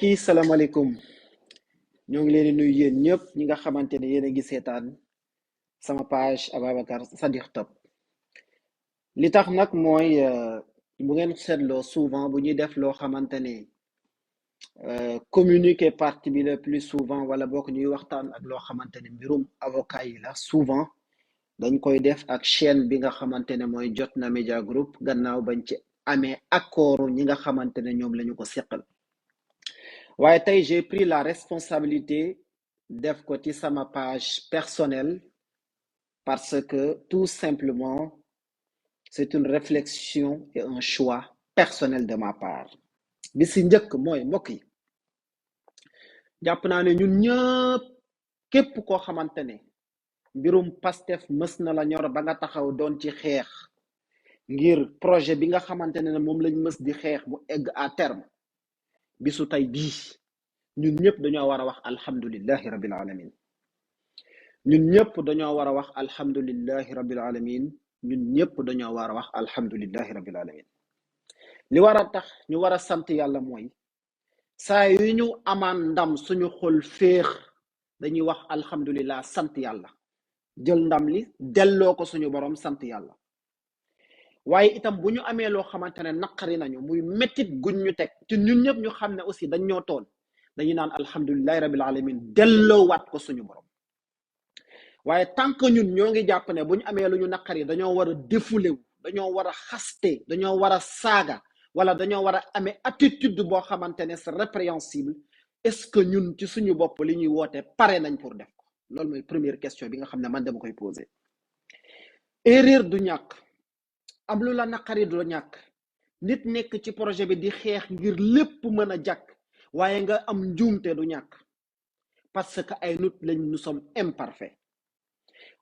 kii salaamaaleykum ñoo ngi leen di nuyu yéen ñëpp ñi nga xamante ne yéen a ngi seetaan sama page Ababacar Sadikh Top li tax nag mooy bu ngeen seetloo souvent bu ñuy def loo xamante ne communiquer partie bi le plus souvent wala bokk ñuy waxtaan ak loo xamante ne mbirum avocat yi la souvent dañ koy def ak chaîne bi nga xamante ne mooy Jotna Media Group gannaaw bañ ci amee accord ñi nga xamante ne ñoom la ñu ko seqal. waaye tey j'ai pris la responsabilité def ko ci sama page personnelle parce que tout simplement c'est une réflexion et un choix personnel de ma part bi si njëkk mooy mbokk yi jàpp naa ne ñun ñëpp képp koo xamante ne mbirum Pastef mës na la ñor ba nga taxaw doon ci xeex ngir projet bi nga xamante ne moom lañ mës di xeex mu egg à terme bisu tey bii ñun ñëpp dañoo war a wax alhamdulillahi rabbil alamin ñun ñëpp dañoo war a wax alhamdulillahi rabbil alamin ñun ñëpp dañoo war a wax alhamdulillahi rabbil alamin li war a tax ñu war a sant yàlla mooy saa yu ñu amaan ndam suñu xol féex dañuy wax alhamdulillah sant yàlla jël ndam li delloo ko suñu borom sant yàlla waaye itam bu ñu amee loo xamante ne naqari nañu muy mettit guñ ñu teg ci ñun ñëpp ñu xam ne aussi dañ ñoo toon dañuy naan alhamdulillahi rabbil alamin delloowaat ko suñu borom waaye tant que ñun ñoo ngi jàpp ne bu ñu amee lu ñu naqari dañoo war a défouler wu dañoo war a xaste dañoo war a saaga wala dañoo war a amee attitude boo xamante ne c'est répréhensible est-ce que ñun ci suñu bopp li ñuy woote pare nañ pour def ko loolu mooy première question bi nga xam ne man dama koy poser. erreur du ñàkk am lu la naqari du ñàkk nit nekk ci projet bi di xeex ngir lépp mën a jàkk waaye nga am njuumte du ñàkk parce que ay nit lañ nous sommes imparfaits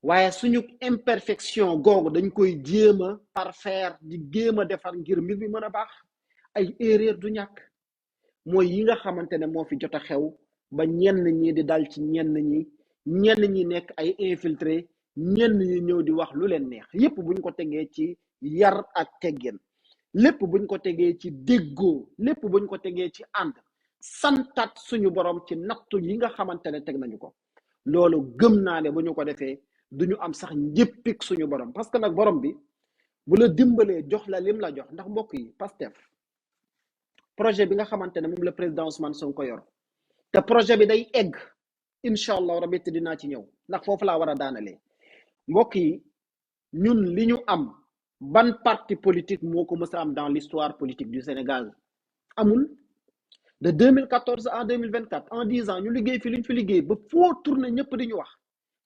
waaye suñu imperfection googu dañ koy jéem a parfaire di jéem a defar ngir mbir mi mën a baax ay erreur du ñàkk mooy yi nga xamante ne moo fi jot a xew ba ñenn ñi di dal ci ñenn ñi nekk ay infiltré ñenn ñi ñëw di wax lu leen neex yépp buñ ko tegee ci yar ak teggin lépp buñ ko tegee ci déggoo lépp buñ ko tegee ci ànd santat suñu borom ci nattu yi nga xamante ne teg nañu ko loolu gëm naa ne bu ñu ko defee duñu am sax njëppik suñu borom parce que nag borom bi bu la dimbalee jox la lim la jox ndax mbokk yi Pastef projet bi nga xamante ne moom la président Ousmane Sonko yor te projet bi day egg incha allah rabbi te dinaa ci ñëw ndax foofu laa war a daanalee mbokk yi ñun li ñu am ban parti politique moo ko mës a am dans l'histoire politique du Sénégal amul de 2014 à 2024 en 10 ans ñu liggéey fi li ñu fi liggéey ba foo tourné ñëpp di ñu wax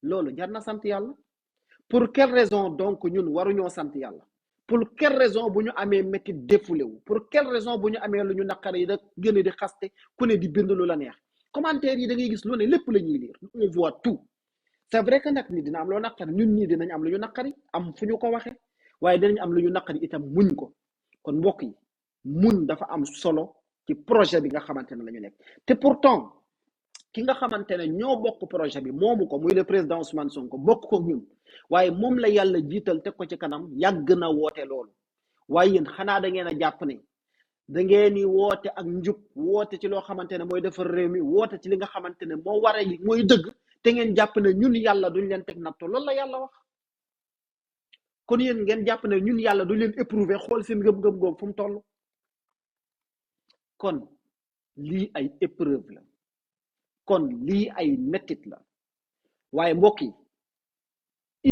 loolu jar na sant yàlla pour quelle raison donc ñun waruñoo sant yàlla pour quelle raison bu ñu amee métti défoulé wu pour quelle raison bu ñu amee lu ñu naqare yi da gën a di xaste ku ne di bind lu la neex commentaire yi da ngay gis lu ne lépp la ñuy lire on voit tout c'est vrai que nag ni dina am loo naqari ñun ñii dinañ am lu ñu naqari am fu ñu ko waxee waaye dinañ am lu ñu naqari itam muñ ko kon mbokk yi muñ dafa am solo ci projet bi nga xamante ne la ñu nekk te pourtant ki nga xamante ne ñoo bokk projet bi moomu ko muy le président Ousmane Sonko bokk ko ñun waaye moom la yàlla jiital teg ko ci kanam yàgg na woote loolu waaye yéen xanaa da ngeen a jàpp ne da ngeen ni woote ak njub woote ci loo xamante ne mooy defar réew mi woote ci li nga xamante ne moo war a mooy dëgg te ngeen jàpp ne ñun yàlla duñ leen teg nattu loolu la yàlla wax kon yéen ngeen jàpp ne ñun yàlla duñ leen éprouver xool seen ngëm-ngëm googu fu mu toll kon lii ay épreuve la kon lii ay mettit la waaye mbokk yi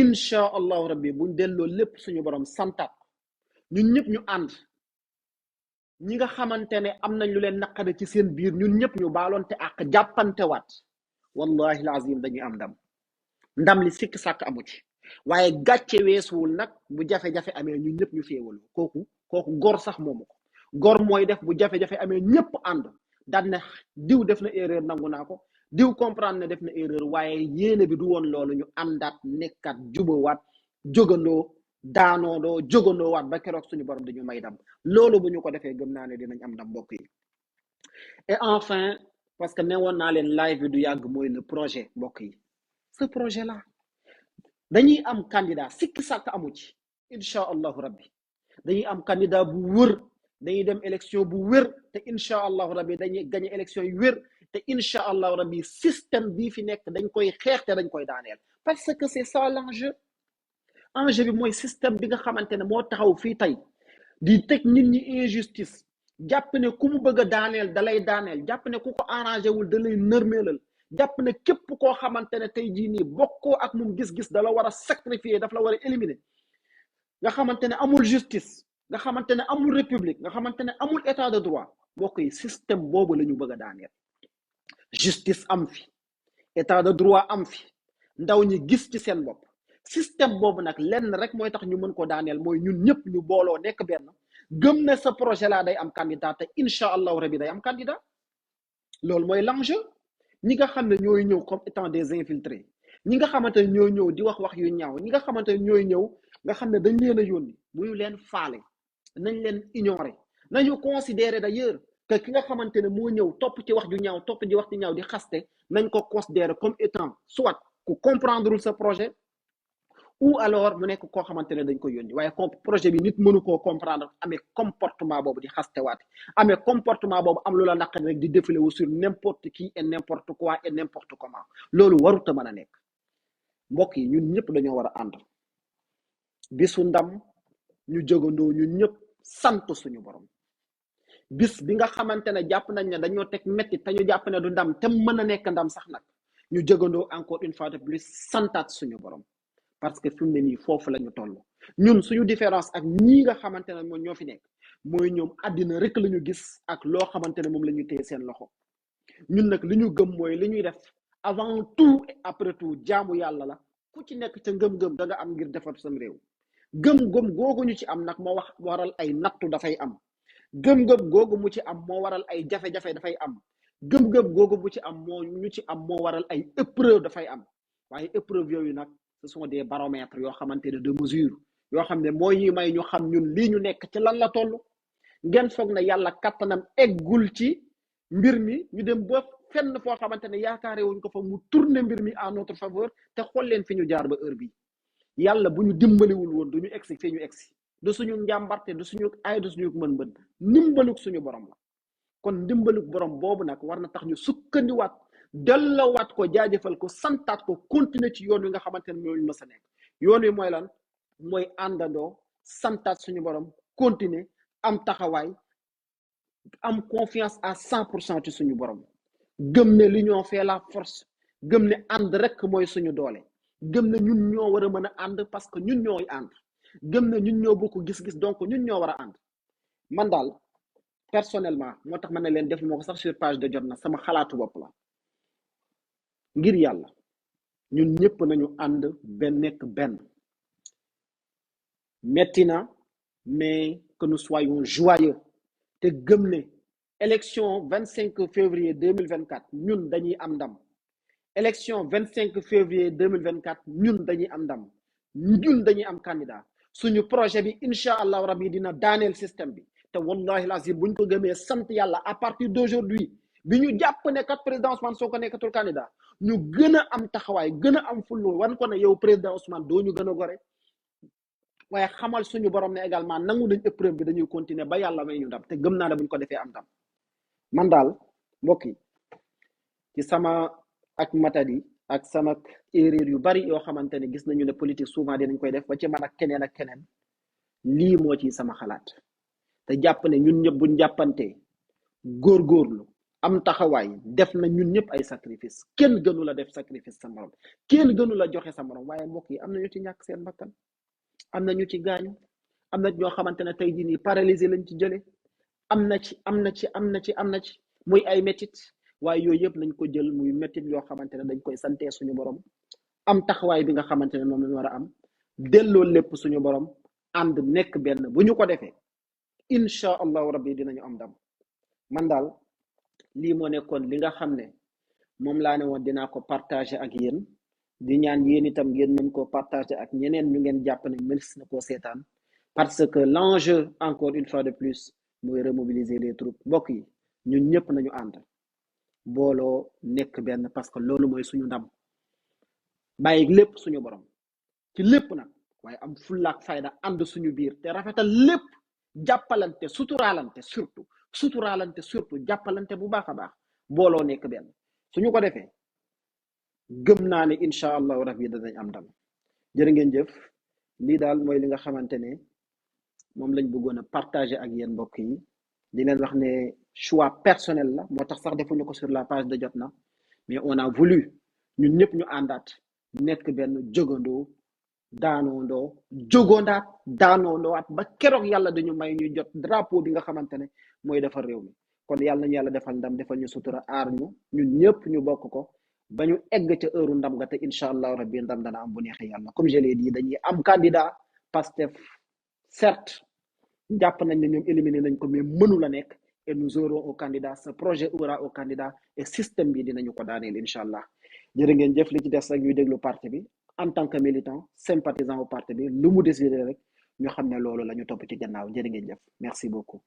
incha allahu rabbi buñ delloo lépp suñu borom santaat ñun ñëpp ñu ànd ñi nga xamante ne am nañ lu leen naqare ci seen biir ñun ñëpp ñu baaloonte ak jàppante waat wallahi lazim dañuy am ndam li sikk sàkk amu ci waaye gàcce weesuwul nag bu jafe-jafe amee ñun ñëpp ñu féewalu kooku gor sax moomu ko gor mooy def bu jafe-jafe amee ñëpp ànd daan ne diw def na erreur nangu naa ko diw comprendre ne def na erreur waaye yéene bi du woon loolu ñu àndaat nekkat jubawaat jógandoo daanoodoo jógandoo waat ba keroog suñu borom dañu may dam loolu bu ñu ko defee gëm naa ne dinañ am ndam mbokk yi et enfin parce que newoon naa leen live bi du yàgg mooy le projet mbokk yi ce projet là dañuy am candidat sikki sàkk amu ci incha allahu rabbi dañuy am candidat bu wër dañuy dem élection bu wér te incha allahu rabbi dañuy gagné élection yu wér te incha allahu rabbi système bii fi nekk dañ koy xeex te dañ koy daaneel parce que c'est ça l'enjeu bi mooy système bi nga xamante ne moo taxaw fii tey di teg nit ñi injustice jàpp ne ku mu bëgg a daaneel da lay daaneel jàpp ne ku ko arrangé wul da lay nërmeelal jàpp ne képp koo xamante ne tey jii nii bokkoo ak moom gis-gis da la war a sacrifier daf la war a éliminer nga xamante ne amul justice nga xamante ne amul république nga xamante ne amul état de droit mbokk yi système boobu la ñu bëgg a daaneel justice am fi état de droit am fi ndaw ñi gis ci seen bopp système boobu nag lenn rek mooy tax ñu mën ko daaneel mooy ñun ñëpp ñu booloo nekk benn gëm ne sa projet laa day am candidat te incha allahu rabi day am candidat loolu mooy l'enjeu ñi nga xam ne ñooy ñëw comme étant des infiltrés ñi nga xamante ne ñooy ñëw di wax yu ñaaw ñi nga xamante ne ñooy ñëw nga xam ne dañ leen a yónni bu ñu leen faale nañ leen ignorer nañu considérer d'ailleurs que ki nga xamante ne moo ñëw topp ci wax ju ñaaw topp ci wax ju ñaaw di xaste nañ ko considérer comme étant soit ku comprendre sa projet ou alors mu nekk koo xamante ne dañ ko yónni waaye projet bi nit mënu koo comprendre amee comportement boobu di xastewaate amee comportement boobu am loola naqari rek di défiler wu sur n'importe qui et n'importe quoi et n'importe comment loolu warut a mën a nekk mbokk yi ñun ñëpp dañoo war a ànd bisu ndam ñu jógandoo ñun ñëpp sant suñu borom bis bi nga xamante ne jàpp nañ ne dañoo teg metti te ñu jàpp ne du ndam te mën a nekk ndam sax nag ñu jógandoo encore une fois de plus santaat suñu borom parce que fi mu ne nii foofu la ñu toll ñun suñu différence ak ñii nga xamante ne moom ñoo fi nekk mooy ñoom àddina rek la ñu gis ak loo xamante ne moom la ñu téye seen loxo ñun nag li ñu gëm mooy li ñuy def avant tout et après tout jaamu yàlla la ku ci nekk ca ngëm-ngëm da nga am ngir defar sam réew gëm-gëm googu ñu ci am nag moo wax waral ay nattu dafay am gëm-gëm googu mu ci am moo waral ay jafe-jafe dafay am gëm-gëm googu mu ci am moo ñu ci am moo waral ay épreuve dafay am waaye épreuve yooyu nag ce sont des baromètres yoo xamante ne de mesure yoo xam ne mooy ñuy may ñu xam ñun lii ñu nekk ci lan la toll ngeen foog na yàlla kattanam eggul ci mbir mi ñu dem ba fenn foo xamante ne yaakaare wuñ ko fa mu tourner mbir mi en notre faveur te xool leen fi ñu jaar ba heure bi yàlla bu ñu dimbaliwul woon du ñu egsi fii ñu egsi du suñu njàmbarte du suñu ay du suñu mën-mën ndimbaluk suñu borom la kon ndimbaluk borom boobu nag war na tax ñu sukkandiwaat dellawaat ko jaajëfal ko santaat ko continuer ci yoon wi nga xamante ne ñooñu mës a nekk yoon wi mooy lan mooy àndandoo santaat suñu borom continuer am taxawaay am confiance à 100% ci suñu borom gëm ne l'union fait la force gëm ne ànd rek mooy suñu doole gëm ne ñun ñoo war a mën a ànd parce que ñun ñooy ànd gëm ne ñun ñoo bokk gis-gis donc ñun ñoo war a ànd man daal personnellement moo tax ma ne leen def moo ko sax sur page de Jotna sama xalaatu bopp la ngir yàlla ñun ñëpp nañu ànd nekk benn metti na mais que nous soyons joyeux te gëm ne élection 25 février 2024 ñun dañuy am ndam élection 25 février 2024 ñun dañuy am ndam ñun dañuy am candidat suñu projet bi incha allahu rabi dina daaneel système bi te wallahi lazim buñ ko gëmee sant yàlla à partir d'aujourd'hui bi ñu jàpp ne kat président Ousmane Sonko nekkatul candidat ñu gën a am taxawaay gën a am fullu wan ko ne yow président Ousmane doo ñu gën a gore waaye xamal suñu borom ne également nangu nañ épreuve bi dañuy continuer ba yàlla may ñu ndam te gëm naa ne buñ ko defee am ndam man daal mbokk yi ci sama ak matadi ak sama erreur yu bari yoo xamante ne gis nañu ne politique souvent dinañ koy def ba ci man ak keneen lii moo ci sama xalaat te jàpp ne ñun ñëpp buñ jàppantee góorgóorlu am taxawaay def na ñun ñëpp ay sacrifice kenn gënu la def sacrifice sa morom kenn gënu la joxe sa morom waaye mbokk yi am na ñu ci ñàkk seen bakkan am na ñu ci gaañu am na ñoo xamante ne tey jii nii paralysé lañ ci jële am na ci muy ay métit waaye yooyu yëpp nañ ko jël muy métit yoo xamante ne dañ koy santee suñu borom am taxawaay bi nga xamante ne moom lañ war a am delloo lépp suñu borom ànd nekk benn bu ñu ko defee incha allahu rabbi dinañu am ndam man daal lii moo nekkoon li nga xam ne moom laa ne woon dinaa ko partager ak yéen di ñaan yéen itam ngeen mën koo partager ak ñeneen ñu ngeen jàpp ne mën na koo seetaan parce que l'enjeu encore une fois de plus mooy remobiliser les troupes mbokk yi ñun ñëpp nañu ànd booloo nekk benn parce que loolu mooy suñu ndam bàyyi lépp suñu borom ci lépp nag waaye am fullaak fayda ànd suñu biir te rafetal lépp jàppalante surtout jàppalante bu baax a baax booloo nekk benn suñu ko defee gëm naa ne incha allahu rabbi danañ am ndam jërë ngeen jëf lii daal mooy li nga xamante ne moom lañ bëggoon a partager ak yéen mbokk yi di leen wax ne choix personnel la moo tax sax defuñu ko sur la page de Jotna mais on a voulu ñun ñëpp ñu àndaat nekk benn jógandoo daanoondoo jógondaat daanoondoowaat ba keroog yàlla dañu may ñuy jot drapeau bi nga xamante ne mooy defar réew mi kon yàlla nañu yàlla defal ndam defal ñu sutura aar ñu ñun ñëpp ñu bokk ko ba ñu egg ca heure ndam nga te incha allahu rabbi ndam dana am bu neexee yàlla comme je l'ai dit dañuy am candidat Pastef certes jàpp nañ ne ñoom éliminé nañ ko mais mënu la nekk et nous aurons au candidat ce projet aura au candidat et système bi dinañu ko daaneel incha allah jërë ngeen jëf li ci des rek ñuy déglu parti bi en tant que militant sympathisant au parti bi lu mu décidé rek ñu xam ne loolu la ñu topp ci gannaaw jërë ngeen jëf merci beaucoup.